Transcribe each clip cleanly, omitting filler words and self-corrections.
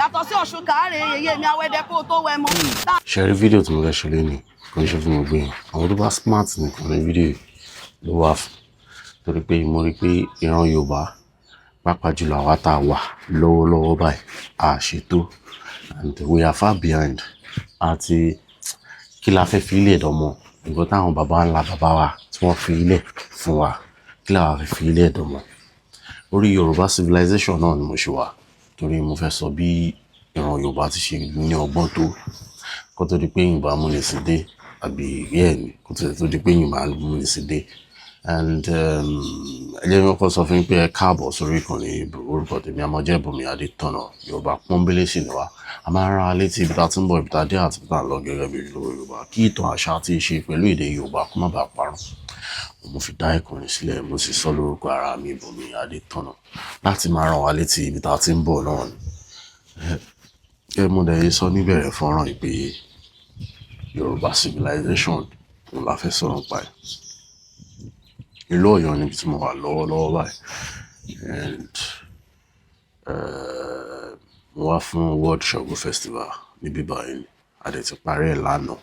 Yàtọ̀ sí Ọ̀ṣun kàárẹ̀, yèyé mi, awẹ́dẹ kó o tó wẹ mọ́. Ṣe rí fídíò tí mo fẹ́ ṣe lénìí, kò ń ṣe fún gbogbo èèyàn. Àwọn tó bá smart nìkan ní fídíò yìí ló wà fún, torí pé mo rí pé ìran Yorùbá, pàápàá jùlọ àwa tá a wà lọ́wọ́lọ́wọ́ báyìí, a ṣètò and we are far behind. Àti kí la fẹ́ fi ilẹ̀ dánmọ̀? Nǹkan táwọn baba ńlá bàbá wa tí wọ́n fi ilẹ̀ fún wa, kí la wá fẹ́ fi ilẹ̀ dánmọ̀? Orí Yorùbá civilization náà ni mo ṣe wà, torí mo fẹ́ sọ bí ìran Yorùbá ti ṣe ní ọgbọ́n tó kó tó di pé òyìnbó amúnisìn dé, àbí bẹ́ẹ̀ ni, kó tó di pé òyìnbó amúnisìn dé. And ẹ jẹ́ kí n kọ́kọ́ sọ fún yín pé ẹ káàbọ̀ sórí ìkànnì. Orúkọ tèmi Amọ̀jẹ́ Bùnmi Adétọ̀nà. Yorùbá pọ́nbélé sì ni wá. A máa ń rán wa létí ibi tá a ti ń bọ̀, ibi tá a dé àti ibi tá a ń lọ gẹ́gẹ́ bí ojúlówó Yorùbá, kí ìtàn, àṣà àti ìṣe pẹ̀lú èdè Yorùbá kó má bàa parun. Mo fi dá ìkànnì sílẹ̀, mo sì sọ lórúkọ ara mi, Bùnmi Adétọ̀nà, láti máa rán wa létí ibi tá a ti ń bọ̀ náà ni. Ẹ mo dẹ̀ sọ níbẹ̀rẹ̀ fọ́nrán yìí pé Yorùbá civilization òun la fẹ́ sọ̀rọ̀ nípa ẹ̀. Ìlú Ọ̀yọ́ níbi tí mo wà lọ́wọ́lọ́wọ́ báyìí, and mo wá fún World Ṣàngó Festival níbí báyìí ni. A dẹ̀ ti parí ẹ̀ lánàá,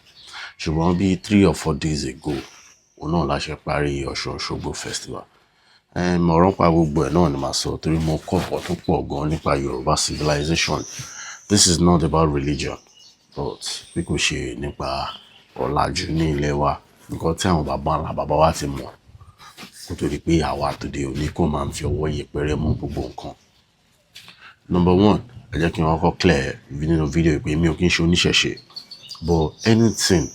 ṣùgbọ́n bí 3 or 4 days ago òun náà la ṣe parí Ọ̀ṣun Òṣogbo Festival. Ọ̀rọ̀ nípa gbogbo ẹ̀ náà ni màá sọ, torí mo kọ́ ẹ̀kọ́ tó pọ̀ gan nípa Yorùbá civilization. This is not about religion, but bí kò ṣe nípa ọ̀làjú ní ilẹ̀ wa, nǹkan tí àwọn baba ńlá bàbá wa ti mọ̀ kó tó di pé àwa tòde òní kò máa ń fi ọwọ́ yẹpẹrẹ mú gbogbo nǹkan. Number one, ẹ jẹ́ kí n kọ́kọ́ clear nínú fídíò yìí pé mi ò kí ń ṣe oníṣẹ̀ṣe, but anything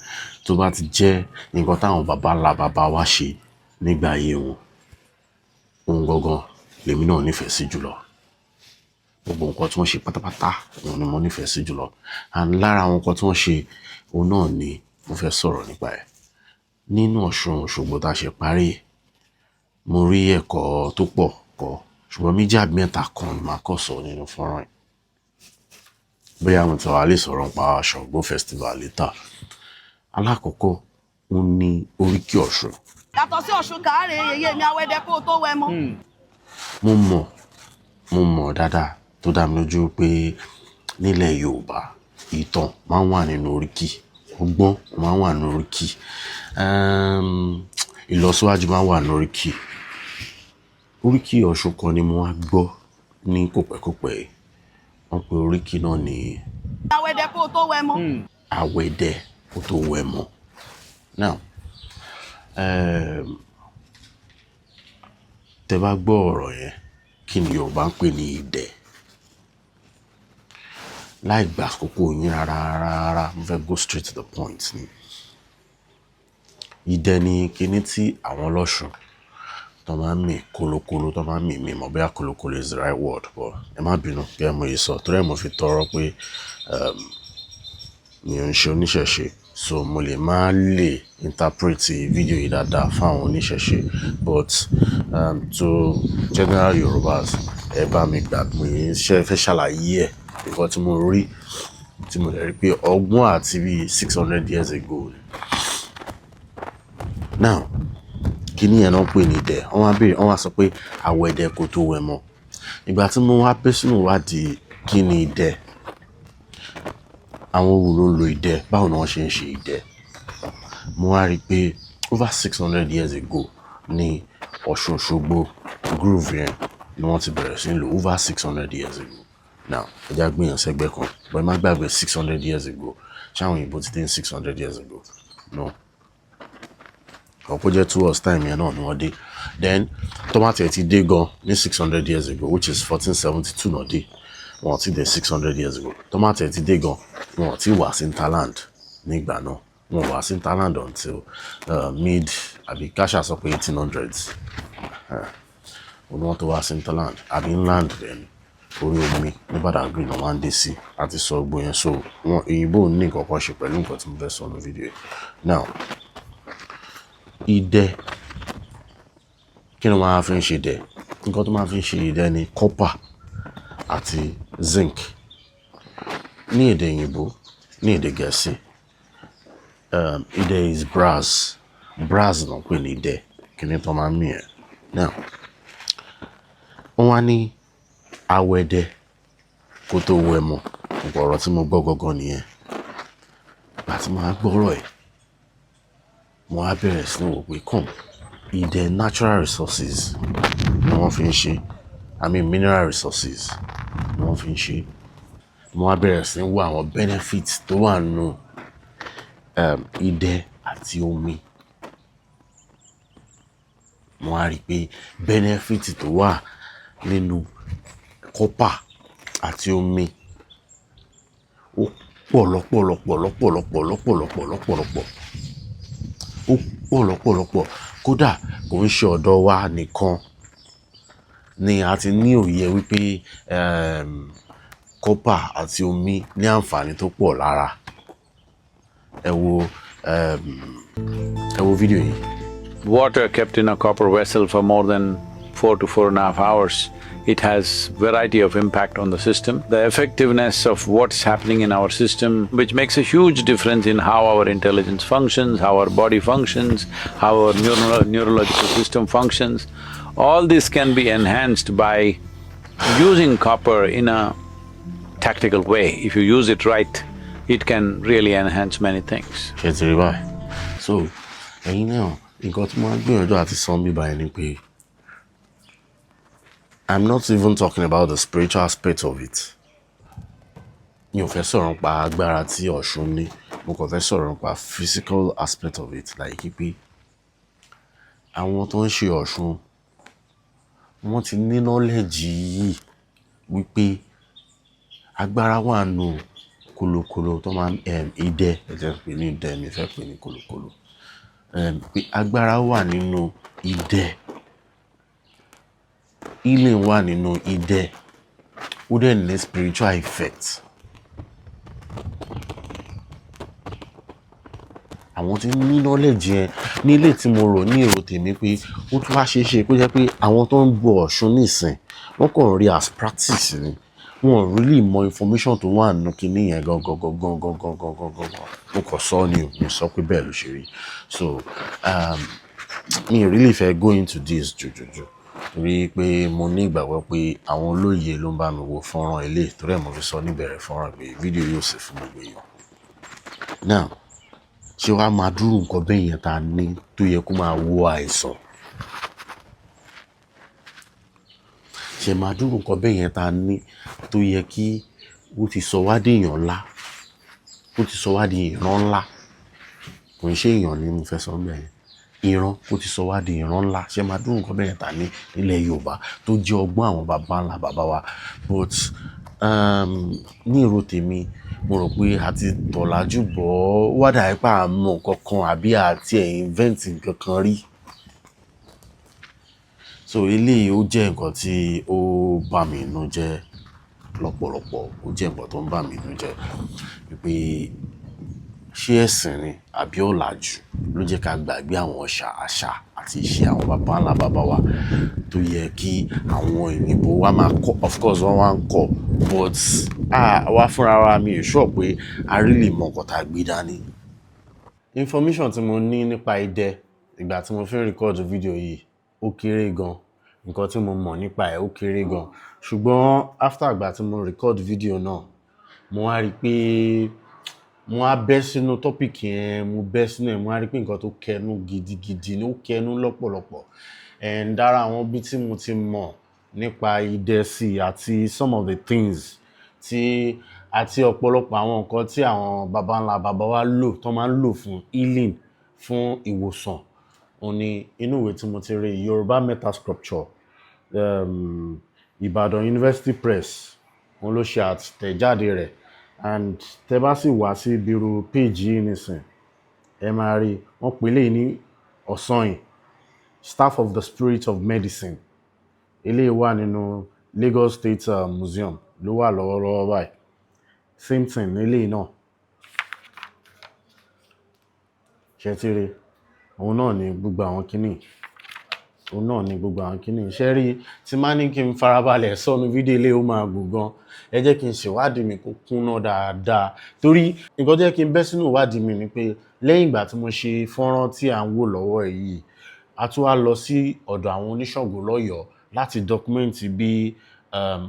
tó bá ti jẹ́ nǹkan táwọn baba ńlá bàbá wa ṣe nígbà ayé wọn, ohun gangan lèmi náà nífẹ̀ẹ́ sí jùlọ. Gbogbo nǹkan tí wọ́n ṣe pátápátá, òun ni mo nífẹ̀ẹ́ sí jùlọ. And lára àwọn nǹkan tí wọ́n ṣe, òun náà ni mo fẹ́ sọ̀rọ̀ nípa ẹ̀. Nínú Ọ̀ṣun Òṣogbo tá a ṣe parí, mo rí ẹ̀kọ́ tó pọ̀ kọ́, ṣùgbọ́n méjì àbí mẹ́ta kan ni màá kọ́ sọ nínú fọ́nrán yìí. Bóyá mo ti wà lè sọ̀rọ̀ nípa Ṣàngó Festival later. Alákọ̀ọ́kọ́, òun ni oríkì Ọ̀ṣun. Yàtọ̀ sí Ọ̀ṣun kàárẹ̀, yèyé mi, awẹ́dẹ kó o tó wẹ mọ́. Mo mọ̀ dáadáa, tó dá mi lójú pé nílẹ̀ Yorùbá, ìtàn máa ń wà nínú oríkì, ọgbọ́n máa ń wà nínú oríkì, ìlọsíwájú máa ń wà nínú oríkì. Oríkì Ọ̀ṣun kan ni mo wá gbọ́ ní kòpẹ́kòpẹ́ yìí. Wọ́n pe oríkì náà ní Awẹ́dẹ kó o tó wẹ mọ́. Awẹ́dẹ kó tó wẹ mọ́. Now, tẹ bá gbọ́ ọ̀rọ̀ yẹn, kí ni Yorùbá ń pè ní idẹ? Láì gbà àkókò yín rárá rárá, mo fẹ́ go straight to the point ni. Idẹ ni kíní tí àwọn ọlọ́ṣun tó máa ń mì kólókóló, tó máa ń mì mí mọ̀ bóyá kólókóló is the right word, but ẹ má bínú bí ẹ mo yìí sọ, torí ẹ mo fi tọrọ pé mi ò ń ṣe oníṣẹ̀ṣe, so mo lè má lè interpret fídíò yìí dáadáa fún àwọn oníṣẹ̀ṣe, but to general Yorùbás, ẹ bá mi gbà mo yìí ṣe fẹ́ ṣàlàyé ẹ̀. Nǹkan tí mo rí, tí mo lè rí pé ọgbọ́n àti bí 600 years ago ni. Now, kíní yẹn náà ń pè ní idẹ. Wọ́n wá béèrè, wọ́n wá sọ pé awẹ́dẹ kó tó wẹ mọ́. Ìgbà tí mo wá bẹ́ sínú ìwádìí, kí ni idẹ? Àwọn wo ló ń lo idẹ? Báwo ni wọ́n ṣe ń ṣe idẹ? Mo wá rí pé over 600 years ago ní Ọ̀ṣun Òṣogbo grove yẹn ni wọ́n ti bẹ̀rẹ̀ sí ní lò, over 600 years ago. Now, ẹ jẹ́ á gbé yẹn sẹ́gbẹ̀ẹ́ kan, but ẹ má gbàgbé, 600 years ago, ṣé àwọn òyìnbó ti dé ní 600 years ago? No. Ọ̀pọ̀ jẹ́ towards time yẹn náà ni wọ́n dé. Then tó bá tiẹ̀ ti dé gan ní 600 years ago, which is 1472 náà dé, wọn ò ti dé 600 years ago. Tó bá tiẹ̀ ti dé gan, wọn ò ti wá sí hinterland nígbà náà. Wọn ò wá sí hinterland until mid, àbí ká ṣáà sọ pé 1800s òun wọ́n tó wá sí hinterland àbí inland. Then orí omi ní Badagry náà máa ń dé sí àti sọ gbogbo yẹn, so wọn òyìnbó ò ní nǹkan kan ṣe pẹ̀lú nǹkan tí mo fẹ́ sọ ní fídíò yìí. Now, idẹ, kí ni wọ́n máa fi ń ṣe idẹ? Nǹkan tó máa fi ń ṣe idẹ ni copper àti zinc. Ní èdè òyìnbó, ní èdè Gẹ̀ẹ́sì, idẹ is brass. Brass náà pè ní idẹ, kíní tó máa ń mì ẹ́. Now, wọ́n wá ní awẹ́dẹ kó tó wẹ mọ́. Ọ̀rọ̀ tí mo gbọ́ gangan nìyẹn. Ìgbà tí mo wá gbọ́rọ̀ ẹ̀, mo wá bẹ̀rẹ̀ sí ní wò pé come, idẹ, natural resources ni wọ́n fi ń ṣe, I mean mineral resources ni wọ́n fi ń ṣe. Mo wá bẹ̀rẹ̀ sí ní wo àwọn benefits tó wà nínú idẹ àti omi. Mo wá rí pé benefit tó wà nínú copper àti omi ó pọ̀ lọ́pọ̀lọpọ̀, lọ́pọ̀lọpọ̀, lọ́pọ̀lọpọ̀, lọ́pọ̀lọpọ̀. Ó pọ̀ lọ́pọ̀lọpọ̀. Kódà kò ń ṣe ọ̀dọ̀ wa nìkan ni a ti ní òye wípé copper àti omi ní àǹfààní tó pọ̀ lára. Ẹ wo fídíò yìí. Water kept in a copper vessel for more than 4 to 4.5 hours, it has variety of impact on the system. The effectiveness of what's happening in our system, which makes a huge difference in how our intelligence functions, how our body functions, how our neurological system functions, all this can be enhanced by using copper in a tactical way. If you use it right, it can really enhance many things. Ṣe ti rí báyìí? So ẹ̀yin náà, nǹkan tí mo máa ń gbìyànjú àti sọ níbí báyìí ni pé I'm not even talking about the spiritual aspect of it. Mi ò fẹ́ sọ̀rọ̀ nípa agbára tí Ọ̀ṣun ní. Mo kàn fẹ́ sọ̀rọ̀ nípa physical aspect of it, like pé àwọn tó ń ṣe Ọ̀ṣun, wọ́n ti ní knowledge yìí wípé agbára wà nínú kòlòkòlò tó máa ń idẹ, ẹ jẹ́ n pè ní idẹ, mi fẹ́ pè ní kòlòkòlò. Pé agbára wà nínú idẹ. Healing wà nínú idẹ. Ó dẹ̀ ní spiritual effect. Àwọn tí ní knowledge yẹn ní ilé tí mo rò ní èrò tèmi pé ó tún wá ṣe é ṣe kó jẹ́ pé àwọn tó ń bọ Ọ̀ṣun nísìn, wọ́n kàn rí as practice ni. Wọn ò really mọ information tó wà nínú kíní yẹn gangan gangan gangan gangan gangan. Mo kàn sọ ni o, mi ò sọ pé bẹ́ẹ̀ ló ṣe rí. So mi ò really fẹ́ go into this jùjùjù torí pé mo ní ìgbàgbọ́ pé àwọn olóye ló ń bá mi wo fọ́nrán eléyìí, torí ẹ̀ mo fi sọ níbẹ̀rẹ̀ fọ́nrán pé fídíò yóò sì fún gbogbo èèyàn. Now, ṣé wàá máa dúró nǹkan bẹ́ẹ̀ yẹn ta ní tó yẹ kó máa wo àìsàn? Ṣé máa dúró nǹkan bẹ́ẹ̀ yẹn ta ní tó yẹ kí ó ti sọ wá di èèyàn ńlá, ó ti sọ wá di ìran ńlá? Kò ń ṣe èèyàn ni mo fẹ́ sọ níbẹ̀ yẹn. Ìran, ó ti sọ wá di ìran ńlá. Ṣé máa dúró nǹkan bẹ́ẹ̀ yẹn ta ní nílẹ̀ Yorùbá tó jẹ́ ọgbọ́n àwọn bàbá ńlá bàbá wa? But ní èrò tèmi, mo rò pé a ti tọ̀làjú bọ̀ ọ́, ó wá dà bí pé a mọ nǹkan kan àbí a ti ẹ̀ invent nǹkan kan rí. So eléyìí ó jẹ́ nǹkan tí ó bà mí nínú jẹ́ lọ́pọ̀lọpọ̀. Ó jẹ́ nǹkan tó ń bà mí nínú jẹ́ wípé ṣé ẹ̀sìn ni àbí ọ̀làjú ló jẹ́ ká gbàgbé àwọn àṣà àti ìṣe àwọn bàbá ńlá bàbá wa tó yẹ kí àwọn òyìnbó wa máa kọ́. Of course wọ́n wá ń kọ́, but àwa fúnra wa, mi ò sure pé a really mọ nǹkan tá a gbé dání. Information tí mo ní nípa idẹ ìgbà tí mo fi ń record video yìí, ó kéré gan. Nǹkan tí mo mọ̀ nípa ẹ̀, ó kéré gan. Ṣùgbọ́n after ìgbà tí mo record video náà, mo wá rí pé mo wá bẹ́ sínú topic yẹn, mo bẹ́ sínú ẹ̀, mo wá rí pé nǹkan tó kẹnu gidigidi ni, ó kẹnu lọ́pọ̀lọpọ̀. And ara àwọn ibi tí mo ti mọ̀ nípa idẹ sí àti some of the things tí àti ọ̀pọ̀lọpọ̀ àwọn nǹkan tí àwọn baba ńlá bàbá wa lò, tó máa ń lò fún healing, fún ìwòsàn, òun ni inú ìwé tí mo ti rí, Yorùbá Metal Sculpture, Ìbàdàn University Press, òun ló ṣe àtẹ̀jáde rẹ̀. And tẹ bá sì wá sí ibi irú page yìí nísìn, ẹ máa rí wọ́n pè eléyìí ní Ọ̀sanyìn, Staff of the Spirit of Medicine. Eléyìí wà nínú Lagos State Museum ló wà lọ́wọ́lọ́wọ́ báyìí. Same thing eléyìí náà. Ṣé ti rí? Òun náà ni gbogbo àwọn kíní. Òun náà ni gbogbo àwọn kíní. Ṣé rí tí máa ní kí n farabalẹ̀ sọnù fídíò eléyìí, ó máa gùn gan. Ẹ jẹ́ kí n ṣèwádìí mi kó kúnná dáadáa. Torí nǹkan tó jẹ́ kí n bẹ́ sínú ìwádìí mi ni pé lẹ́yìn ìgbà tí mo ṣe fọ́nrán tí à ń wò lọ́wọ́ yìí, a tún wá lọ sí ọ̀dọ̀ àwọn oníṣàngó lọ́yọ̀ọ́ láti document bí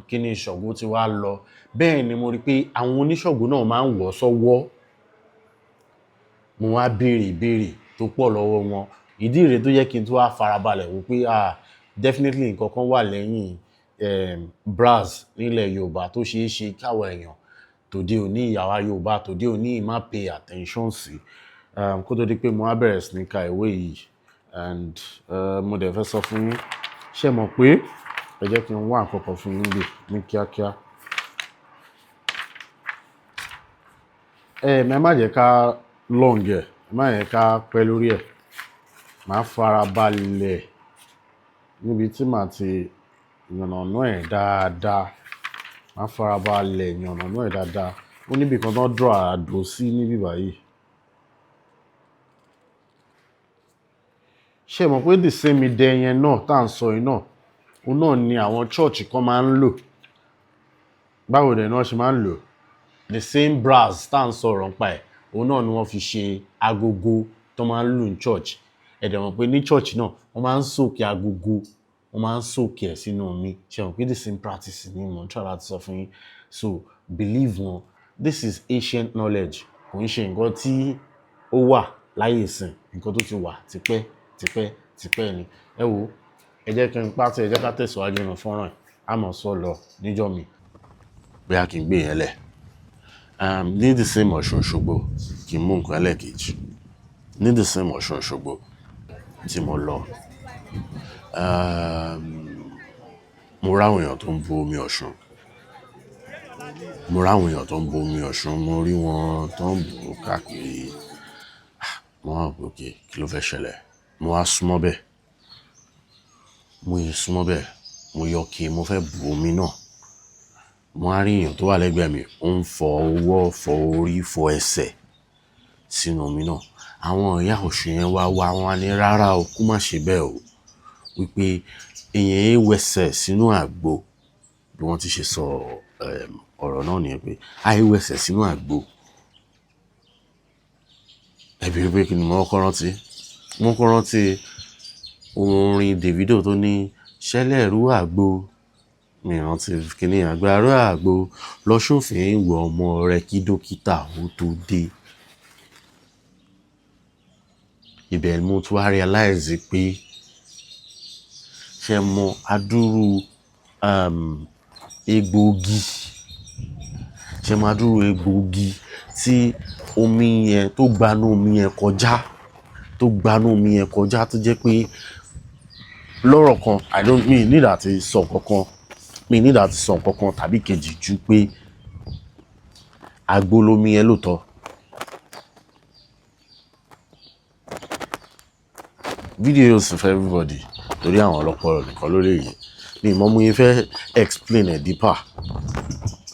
Kíní Ṣàngó ti wá lọ. Bẹ́ẹ̀ ni mo rí pé àwọn oníṣàngó náà máa ń wọ̀ sọ́wọ́. Mo wá béèrè ìbéèrè tó pọ̀ lọ́wọ́ wọn. Ìdí rèé tó jẹ́ kí n tún wá farabalẹ̀ wò pé, ah, definitely nǹkan kan wà lẹ́yìn brass nílẹ̀ Yorùbá tó ṣeé ṣe káwọn èèyàn tòde òní, àwa Yorùbá tòde òní, má pay attention sí. Kó tó di pé mo wá bẹ̀rẹ̀ sí ní ka ìwé yìí and mo dẹ̀ fẹ́ sọ fún yín, ṣé ẹ mọ̀ pé ẹ jẹ́ kí n wá nǹkan kan fún yín lè ní kíákíá. Ẹ má jẹ́ ká long ẹ̀, ẹ má jẹ́ ká pẹ́ lórí ẹ̀. Màá farabalẹ̀ níbi tí màá ti yànnàná ẹ̀ dáadáa. Màá farabalẹ̀ yànnàná ẹ̀ dáadáa. Ó níbi kan tó draw àdó sí níbí báyìí. Ṣé ẹ mọ̀ pé the same idẹ yẹn náà tá à ń sọ yìí náà, òun náà ni àwọn church kan máa ń lò? Báwo dẹ̀ ni wọ́n ṣe máa ń lò? The same brass tá à ń sọ̀rọ̀ nípa ẹ̀, òun náà ni wọ́n fi ṣe agogo tó máa ń lù ní church. Ẹ dẹ̀ mọ̀ pé ní church náà, wọ́n máa ń soak agogo, wọ́n máa ń soak ẹ̀ sínú omi. Ṣé ẹ mọ̀ pé the same practice ni mò ń try láti sọ fún yín? So believe wọn, this is ancient knowledge. Kò ń ṣe nǹkan tí ó wà láyé ìsìn, nǹkan tó ti wà tipẹ́ tipẹ́ tipẹ́ ni. Ẹ wo, ẹ jẹ́ kí n pátì, ẹ jẹ́ ká tẹ̀síwájú nínú fọ́nrán yìí, a máa sọ lọ níjọ́ mi. Bóyá kí n gbé yẹn lẹ̀. Ní the same Ọ̀ṣun Òṣogbo, kí n mú nǹkan ẹlẹ́ẹ̀kejì. Ní the same Ọ̀ṣun Òṣogbo tí mo lọ, mo rí àwọn èèyàn tó ń bu omi Ọ̀ṣun. Mo rí àwọn èèyàn tó ń bu omi Ọ̀ṣun, mo rí wọn tó ń bù káàkiri. Mo wá wò pé okay, kí ló fẹ́ ṣẹlẹ̀? Mo wá súnmọ́ bẹ́ẹ̀. Mo yẹ súnmọ́ bẹ́ẹ̀, mo yọ kí mo fẹ́ bu omi náà. Mo wá rí èèyàn tó wà lẹ́gbẹ̀ẹ́ mi, ó ń fọ ọwọ́, fọ orí, fọ ẹsẹ̀ sínú omi náà. Àwọn ìyá Ọ̀ṣun yẹn wá wá, wọ́n wá ní rárá o, kó má ṣe bẹ́ẹ̀ o. Wípé èèyàn ń wẹsẹ̀ sínú àgbo. Bí wọ́n ti ṣe sọ ọ̀rọ̀ náà nìyẹn, pé àì wẹsẹ̀ sínú àgbo. Ẹ bèèrè pé kí ni mo kọ́kọ́ rántí? Mo kọ́kọ́ rántí orin Davido tó ní "Ṣẹlẹ̀rú àgbo". Mi ò rántí kíní àgbàrá àgbo lọ́ṣùn fi ń wọ ọmọ rẹ̀ kí dókítà ó tó dé. Ibẹ̀ ni mo tún wá realize pé ṣé mọ adúrú egbòogi, ṣé mọ adúrú egbòogi tí omi yẹn tó gbanú omi yẹn kọjá, tó gbanú omi yẹn kọjá, tó jẹ́ pé lọ́rọ̀ kan, I don't mi need àti sọ nǹkan kan, mi need àti sọ nǹkan kan tàbí kejì ju pé àgbo lomi yẹn lóòótọ́. Video yóò sì for everybody torí àwọn ọlọ́pọlọ nìkan ló lè yé. Mi mọ̀ mo yẹn fẹ́ explain ẹ̀ deeper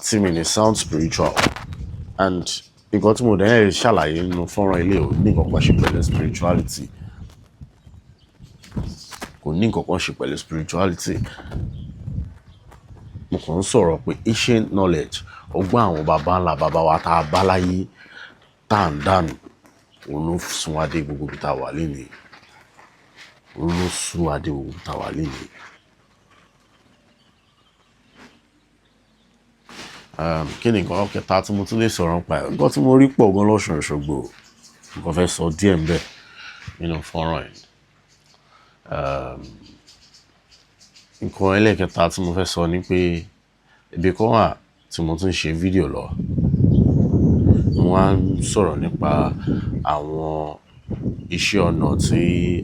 tí mi ní sound spiritual, and nǹkan tí mo dẹ̀ ń ṣàlàyé nínú fọ́nrán ilé ò ní nǹkan kan ṣe pẹ̀lú spirituality. Kò ní nǹkan kan ṣe pẹ̀lú spirituality. Mo kàn ń sọ̀rọ̀ pé ancient knowledge, ọgbọ́n àwọn baba ńlá baba wa tá a bá láyé tá à ń dànù, òun ló sún wa dé gbogbo ibi tá a wà lénìí. Òun ló sún wa dé gbogbo ibi tá a wà lénìí. Kí ni nǹkan kẹta tí mo tún lè sọ̀rọ̀ nípa ẹ̀? Nǹkan tí mo rí pọ̀ gan lọ́ṣun Òṣogbo, nǹkan fẹ́ sọ díẹ̀ ńbẹ̀ nínú fọ́nrán yìí. Nǹkan ẹlẹ́ẹ̀kẹta tí mo fẹ́ sọ ni pé ibi kan wà tí mo tún ń ṣe fídíò lọ. Mo wá ń sọ̀rọ̀ nípa àwọn iṣẹ́ ọnà tí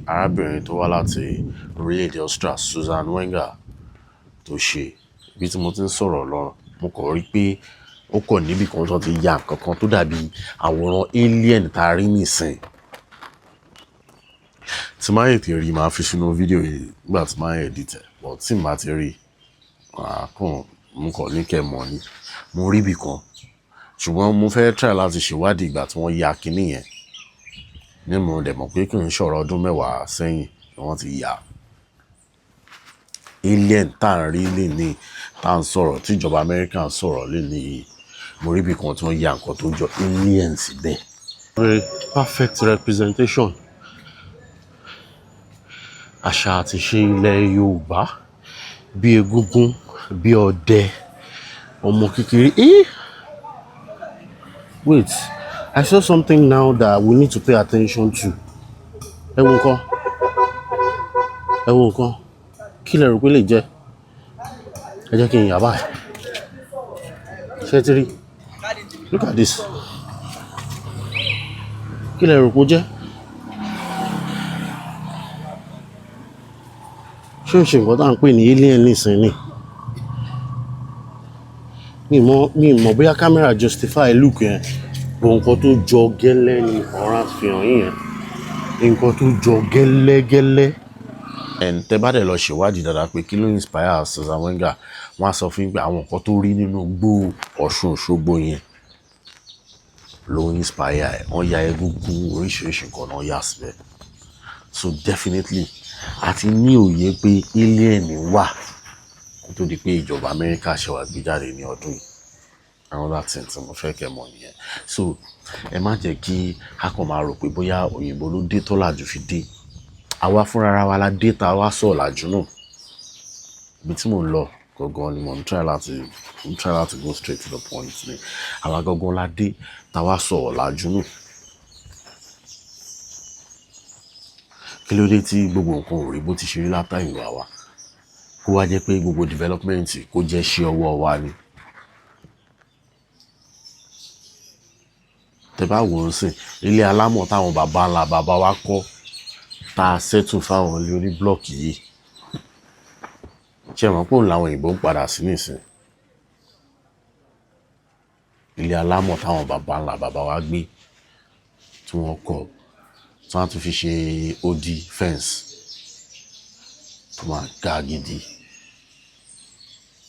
arábìnrin tó wá láti orílẹ̀-èdè Austria, Susanne Wenger, tó ṣe. Ibi tí mo ti ń sọ̀rọ̀ lọ, mo kàn rí pé ó kàn níbi kan tó ti ya nǹkan kan tó dàbí àwòrán alien tá a rí nísìnyí. Tí máa tètè rí, màá fi sínú fídíò yìí nígbà tí màá edit ẹ̀. But tí màá ti rí, màá kàn, mo kàn ní kí ẹ mọ̀ ni. Mo rí ibi kan, ṣùgbọ́n mo fẹ́ try láti ṣèwádìí ìgbà tí wọ́n ya kíní yẹn. Ní mo dẹ̀ mọ̀ pé kì í ṣọ̀rọ̀ ọdún mẹ́wàá sẹ́yìn ni wọ́n ti ya. Alien tá à ń rí lénìí, tá à ń sọ̀rọ̀, tí ìjọba Amẹ́ríkà ń sọ̀rọ̀ lénìí yìí, mo rí ibi kan tí wọ́n ya nǹkan tó jọ alien síbẹ̀. Very perfect representation àṣà àti ìṣe ilẹ̀ Yorùbá. Bí egúngún, bí ọdẹ, ọmọ kékeré. Eh, wait, I saw something now that we need to pay attention to. Ẹ wo nǹkan, ẹ wo nǹkan. Kí lẹ rò pé lè jẹ́? Ẹ jẹ́ kí n yà báyìí. Ṣé ẹ ti rí? Look at this. Kí lẹ rò pé ó jẹ́? Ṣé ó ṣe nǹkan tá à ń pè ní alien nísìnyí? Mi mọ̀ bóyá camera justify look yẹn, but nǹkan tó jọ gẹ́lẹ́ ni ọ̀rá fi hàn yín yẹn, nǹkan tó jọ gẹ́lẹ́gẹ́lẹ́. And tẹ bá dẹ̀ lọ ṣèwádìí dáadáa pé kí ló inspire Susan Wenger, wọ́n á sọ fún yín pé àwọn nǹkan tó rí nínú igbó Ọ̀ṣun Òṣogbo yẹn ló inspire ẹ̀. Wọ́n ya egúngún, oríṣiríṣi nǹkan náà yà síbẹ̀. So definitely, a ti ní òye pé alien wà kó tó di pé ìjọba Amẹ́ríkà ṣe wá gbé jáde ní ọdún yìí. Another thing tí mo fẹ́ kẹ́ mọ̀ nìyẹn. So ẹ má jẹ́ kí a kàn máa rò pé bóyá òyìnbó ló dé tọ́làjú fi dé. Àwa fúnra wa la dé tá a wá sọ ọ̀làjú nù. Ibi tí mò ń lọ gangan ni mò ń try láti go straight to the point ni. Àwa gangan la dé tá a wá sọ ọ̀làjú nù. Kí ló dé tí gbogbo nǹkan ò rí bó ti ṣe rí látàyìnwá wa, kó wá jẹ́ pé gbogbo development kó jẹ́ ṣe ọwọ́ wa ni? Tẹ bá wò ó sìn, ilé alámọ̀ táwọn baba ńlá baba wa kọ́, tá a settle fáwọn ilé oní block yìí, ṣé ẹ mọ̀ pé òun làwọn òyìnbó ń padà sí nísìn? Ilé alámọ̀ táwọn baba ńlá baba wa gbé, tí wọ́n kọ́, tí wọ́n á tún fi ṣe odi fence tó máa ga gidi,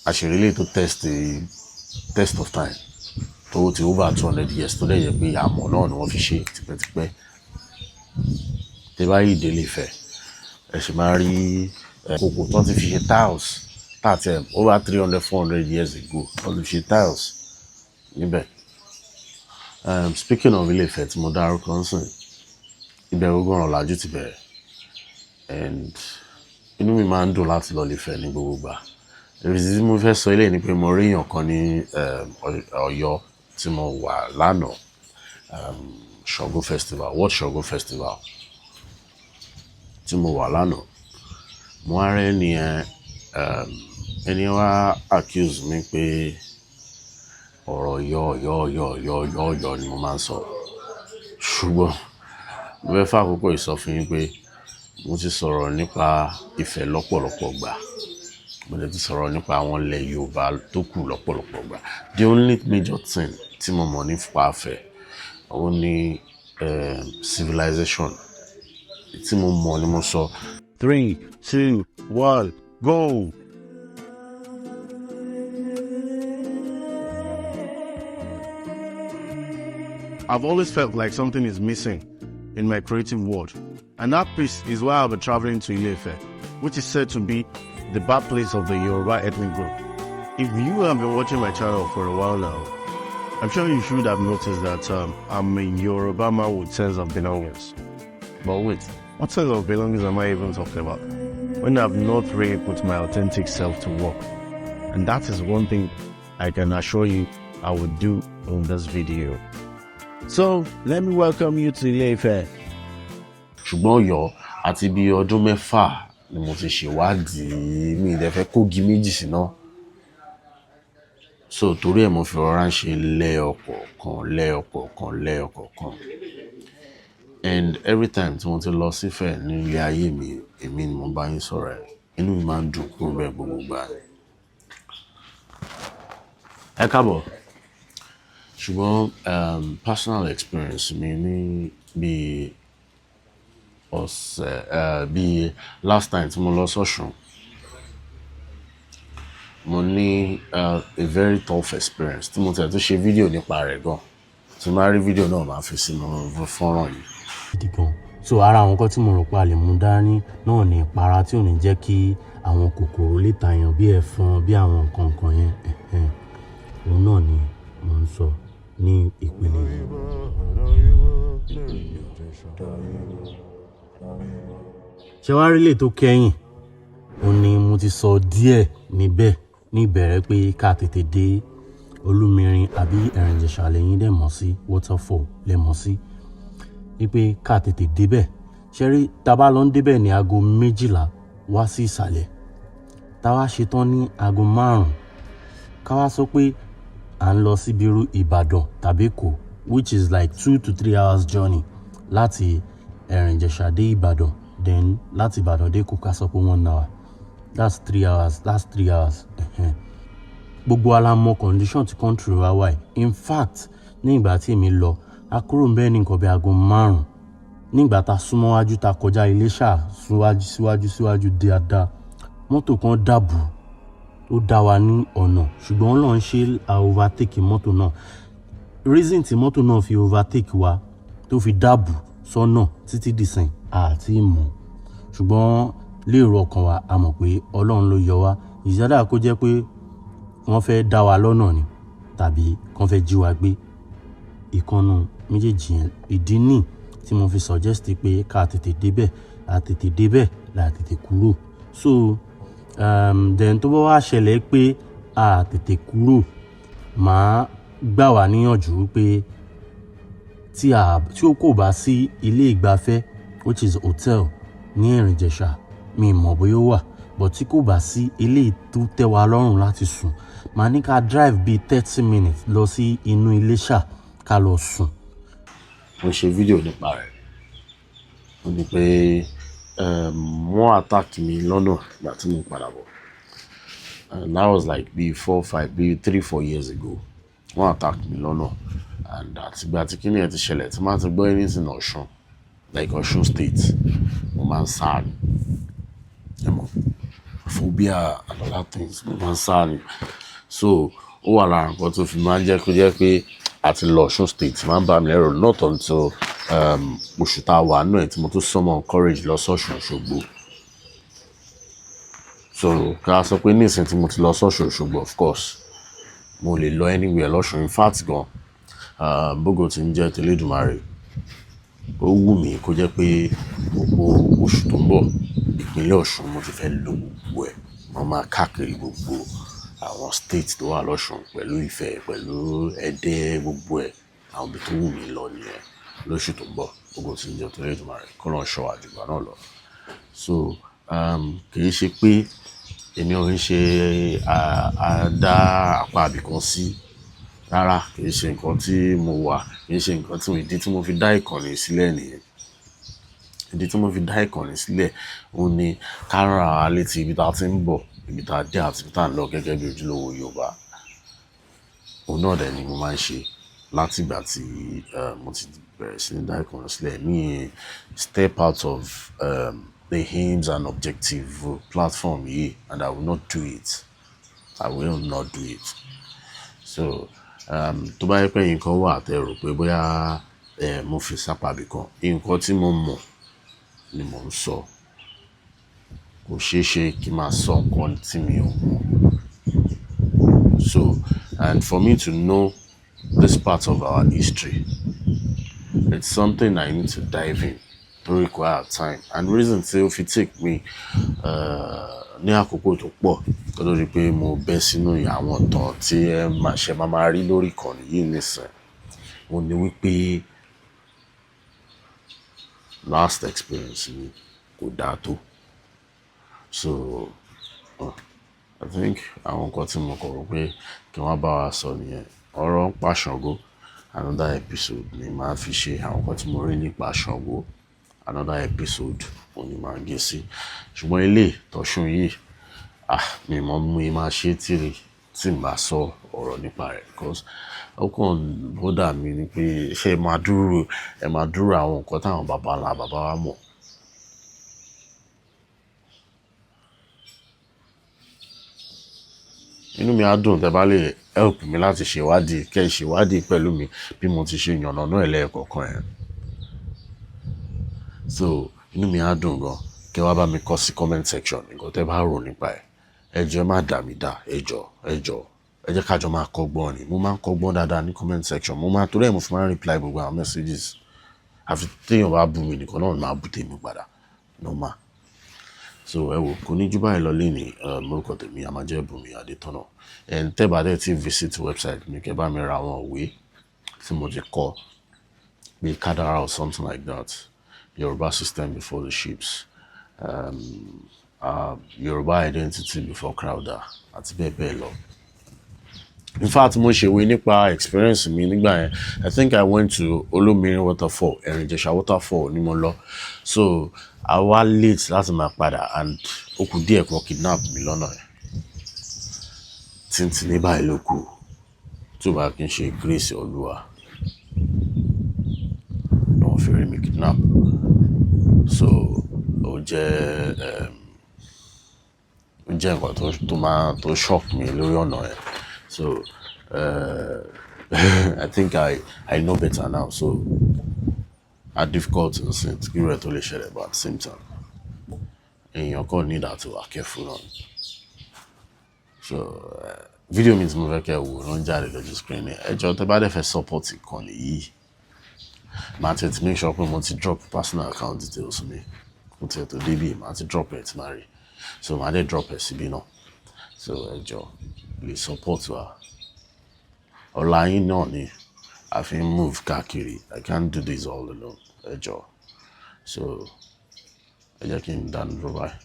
àṣírí lè tó test the test of time, tó ti over 200 years, tó dẹ̀ jẹ́ pé àmọ̀ náà ni wọ́n fi ṣe tipẹ́tipẹ́. Tẹ bá yìí délé Ifẹ̀, ẹ sì máa rí kòkò tó ti fi ṣe tiles tàti ẹ̀ over 300, 400 years ago tó ti fi ṣe tiles níbẹ̀. Speaking of Ilé Ifẹ̀ tí mo dárúkọ ń sìn, ibẹ̀ gbogbo ọ̀làjú ti bẹ̀rẹ̀, and inú mi máa ń dùn láti lọ Ilé Ifẹ̀ ní gbogbo ìgbà. Èrèdí tí mo fẹ́ sọ eléyìí ni pé mo rí èèyàn kan ní Ọ̀yọ́ tí mo wà lánàá, Ṣàngó Festival, World Ṣàngó Festival tí mo wà lánàá. Mo wá rí ẹni yẹn, ẹni yẹn wá accuse mi pé ọ̀rọ̀ Ọ̀yọ́, Ọ̀yọ́, Ọ̀yọ́, Ọ̀yọ́, Ọ̀yọ́, Ọ̀yọ́ ni mo máa ń sọ. Ṣùgbọ́n mo fẹ́ fà àkókò yìí sọ fún yín pé mo ti sọ̀rọ̀ nípa Ifẹ̀ lọ́pọ̀lọpọ̀ ìgbà. Mo dẹ̀ ti sọ̀rọ̀ nípa àwọn ilẹ̀ Yorùbá tó kù lọ́pọ̀lọpọ̀ ìgbà. The only major thing tí mo mọ̀ nípa Ifẹ̀, òun ni civilization tí mo mọ̀ ni mo sọ. Three, two, one, go! I've always felt like something is missing in my creative world. And that piece is why I'll be traveling to Ile-Ife, which is said to be the birthplace of the Yoruba ethnic group. If you have been watching my channel for a while now, I'm sure you should have noticed that I'm a Yoruba man with sense of belongings. But wait, what sense of belongings am I even talking about when I've not really put my authentic self to work? And that is one thing I can assure you I will do in this video. So, let me welcome you to Ile-Ife. Ṣùgbọ́n Ọ̀yọ́, àti bí ọdún 6 ni mo ti ṣèwádìí, mi ì dẹ̀ fẹ́ kógi méjì síná. So torí ẹ̀ mo fi rọra ń ṣe lẹ́yọkọ̀ọ̀kan, lẹ́yọkọ̀ọ̀kan, lẹ́yọkọ̀ọ̀kan. And every time tí mo ti lọ sífẹ̀ ní ilé ayé mi, èmi ni mo bá yín sọ̀rọ̀ ẹ̀, inú mi máa ń dùn kúrò bẹ́ẹ̀ gbogbo ìgbà ni. Ẹ káàbọ̀. Ṣùgbọ́n personal experience mi ní bí ọ̀sẹ̀ bí last time tí mo lọ sọ́ṣun, mo ní a very tough experience tí mo tẹ̀ tó ṣe fídíò nípa rẹ̀ gan. Tí mo bá rí fídíò náà, máa fi sínú fọ́nrán yìí. Gidi gan. So ara àwọn nǹkan tí mo rò pé a lè mú dání náà ni ìpara tí ò ní jẹ́ kí àwọn kòkòrò lè tàyàn bí ẹ̀fọn, bí àwọn nǹkan kan yẹn. Ẹ̀hẹn. Òun náà ni mò ń sọ ní ìpele yìí. Ṣé wàá rí lè tó kẹ́yìn? Òun ni mo Mo ti sọ díẹ̀ níbẹ̀ ní ìbẹ̀rẹ̀ pé ká tètè dé Olúmirin àbí Ẹ̀rìn-Ìjẹ̀ṣà lẹ́yìn dẹ̀ mọ̀ sí, waterfall lẹ mọ̀ sí, wípé ká tètè débẹ̀. Ṣé rí, tá bá lọ ń débẹ̀ ní aago 12 wá sí ìsàlẹ̀, tá wá ṣetán ní aago 5, ká wá sọ pé à ń lọ síbi irú Ìbàdàn tàbí Èkó, which is like 2 to 3 hours journey láti Ẹ̀rìn-Ìjẹ̀ṣà dé Ìbàdàn, then láti Ìbàdàn dé Èkó, ká sọ pé 1 hour, that's 3 hours, that's 3 hours. Ẹ̀hẹ́n. Gbogbo wa la mọ condition tí country wa wà yìí. In fact, ní ìgbà tí èmi lọ, a kúrò ńbẹ̀ ní nǹkan bí aago 5. Nígbà tá a súnmọ́ wájú, tá a kọjá Iléṣà síwájú síwájú síwájú dáadáa, mọ́tò kan dàbù, ó dá wa ní ọ̀nà, ṣùgbọ́n Ọlọ́run ṣe, a overtake mọ́tò náà. Reason tí mọ́tò náà fi overtake wa tó fi dàbù sọ́nà títí dìsìn àti mọ̀, ṣùgbọ́n lérò ọkàn wa, a mọ̀ pé Ọlọ́run ló yọ wá. Ìṣẹ́dá kó jẹ́ pé wọ́n fẹ́ dá wa lọ́nà ni tàbí kán fẹ́ jí wa gbé, ìkànnù méjèèjì yẹn. Ìdí nì tí mo fi suggest pé ká tètè débẹ̀, à tètè débẹ̀ là tètè kúrò. So then tó bá wá ṣẹlẹ̀ pé a tètè kúrò, màá gbà wá níyànjú pé tí ó kò bá sí ilé ìgbafẹ́, which is hotel, ní Ẹ̀rìn-Ìjẹ̀ṣà, mi mọ̀ bóyá ó wà, but tí kò bá sí ilé tó tẹ́ wa lọ́rùn láti sùn, màá ní ká drive bíi 30 minutes lọ sí inú Iléṣà ká lọ sùn. Mo ṣe fídíò nípa rẹ̀. Ó ní pé wọ́n attack mi lọ́nà ìgbà tí mo padà bọ̀, and that was like bí 4, 5, bí 3, 4 years ago. Wọ́n attack mi lọ́nà, and àtìgbà tí kíni ẹ̀ ti ṣẹlẹ̀, tí máa ti gbọ́ anything Ọ̀ṣun, like Ọ̀ṣun State, mo máa ń sá ni. Ẹ mọ̀, phobia and other things, mo máa ń sá ni. So ó wà lára nǹkan tó fi máa ń jẹ́ kó jẹ́ pé àti lọ Ọ̀ṣun State máa ń bà mí lẹ́rù, not until oṣù tá a wà nínú ẹ̀ tí mo tún summon courage lọ sọ́ṣun Òṣogbo. So ká sọ pé nísìnyí tí mo ti lọ sọ́ṣun Òṣogbo, of course mo lè lọ anywhere lọ́ṣun. In fact gan, bógo tí ń jẹ́ tElédùmarè, ó wù mí kó jẹ́ pé gbogbo oṣù tó ń bọ̀, ìpínlẹ̀ Ọ̀ṣun mo ti fẹ́ lo gbogbo ẹ̀. Mo máa káàkiri gbogbo àwọn state tó wà lọ́ṣun pẹ̀lú Ifẹ̀, pẹ̀lú Ẹdẹ, gbogbo ẹ̀. Àwọn ibi tó wù mí lọ nìyẹn lóṣù tó ń bọ̀, bógo tí ń jẹ́ tElédùmarè, k'Ọlọ́run ṣọ́ wa jù ìgbà náà lọ. So kì í ṣe pé èmi ò ń ṣe àdá apá ibìkan sí rárá. Kì í ṣe nǹkan tí mo wà, kì í ṣe nǹkan tí ìdí tí mo fi dá ìkànnì sílẹ̀ nìyẹn. Ìdí tí mo fi dá ìkànnì sílẹ̀, òun ni ká rán ara wa létí ibi tí a ti ń bọ̀, ibi tí a dé àti ibi tí à ń lọ gẹ́gẹ́ bí ojúlówó Yorùbá. Òun náà dẹ̀ ni mo máa ń ṣe láti ìgbà tí mo ti bẹ̀rẹ̀ sí ní dá ìkànnì sílẹ̀. Mi step out of the aims and objective platform yìí, and I will not do it. I will not do it. So tó bá jẹ́ pé nǹkan wà tẹ rò pé bóyá mo fi sápá ibìkan, nǹkan tí mo mọ̀ ni mò ń sọ. Kò ṣe é ṣe kí máa sọ nǹkan tí mi ò mọ̀. So, and for me to know this part of our history, it's something I need to dive in, to require time and reason tí ó fi take me ní àkókò tó pọ̀ kó tó di pé mo bẹ́ sínú àwọn ìtàn tí ẹ máa ṣe máa máa rí lórí ìkànnì yìí nísìnyí. Òun ní wípé last experience mi kò dáa tó. So I think àwọn nǹkan tí mo kọ̀ rò pé kí wọ́n bá wa sọ nìyẹn. Ọ̀rọ̀ ń pa Ṣàngó, another episode ni màá fi ṣe àwọn nǹkan tí mo rí nípa Ṣàngó. Another episode òun ni màá gé sí. Ṣùgbọ́n eléyìí tọ̀ṣun yìí, ah, mi ò mọ̀ bí mo máa ṣe tí n bá sọ ọ̀rọ̀ nípa rẹ̀, because ó kàn bother mi ni pé ṣé ẹ máa dúró àwọn nǹkan tí àwọn bàbá ńlá bàbá wa mọ̀. Inú mi á dùn tí ẹ bá lè help mi láti ṣe ìwádìí, kí ẹ ṣe ìwádìí pẹ̀lú mi bí mo ti ṣe yànnàná ẹ̀ lẹ́ẹ̀kọ̀kan ẹ̀. So inú mi á dùn gan kí ẹ wá bá mi kọ sí comment section nǹkan tí ẹ bá rò nípa ẹ̀. Ẹ jọ̀ọ́, ẹ má dà mí dà, ẹ jọ̀ọ́, ẹ jọ̀ọ́. Ẹ jẹ́ ká jọ máa kọ́gbọ́n ni. Mo máa ń kọ́gbọ́n dáadáa ní comment section. Mo máa torí ẹ mo fi máa ń reply gbogbo àwọn messages. Àfi tí èèyàn bá bú mi nìkan náà ni màá bú tèmi padà. Normal. So ẹ wò, kò ní jù báyìí lọ lénìí. Orúkọ tèmi a máa jẹ́ Bùnmi Adétọ́nà. Ẹ̀ ń tẹ́ bá dẹ̀ tí visit website mi, kẹ́ bá mi ra àwọn ìwé tí mo ti kọ, bíi Kádàrá or something like that, Yorùbá System Before the Ships, Yorùbá Identity Before Crowder, àti bẹ́ẹ̀ bẹ́ẹ̀ lọ. In fact, mo ṣèwé nípa experience mi nígbà yẹn. I think I went to Olómirin Waterfall, Ẹ̀rìn-Ìjẹ̀ṣà Waterfall ni mo lọ. So a wá late láti máa padà and ó kù díẹ̀ kan kidnap mi lọ́nà yẹn. Tíntín ní báyìí ló kù tí ò bá kí n ṣe grace Olúwa ni wọ́n fi rí mi kidnap. So ó jẹ́ nǹkan tó máa tó shock mi lórí ọ̀nà yẹn. So I think I know better now. So a difficult nsìn kí irú ẹ̀ tó lè ṣẹlẹ̀, but at the same time, èèyàn kàn need àti wà careful náà. So fídíò mi tí mo fẹ́ kẹ́ wò ló ń jáde lójú screen ni. Ẹ jọ̀ọ́, tẹ́ bá dẹ̀ fẹ́ support ìkànnì yìí, màá tètè make sure pé mo ti drop personal account details mi kó tiẹ̀ tó débì. Màá ti drop ẹ̀ tí màá rí, so màá dẹ̀ drop ẹ̀ síbí náà. So ẹ jọ̀ọ́, lè support wa. Ọ̀la yín náà ni a fi ń move káàkiri. I can't do this all alone. Ẹ jọ̀ọ́, so ẹ jẹ́ kí n dánu dúró báyìí.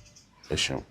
Ẹ ṣeun.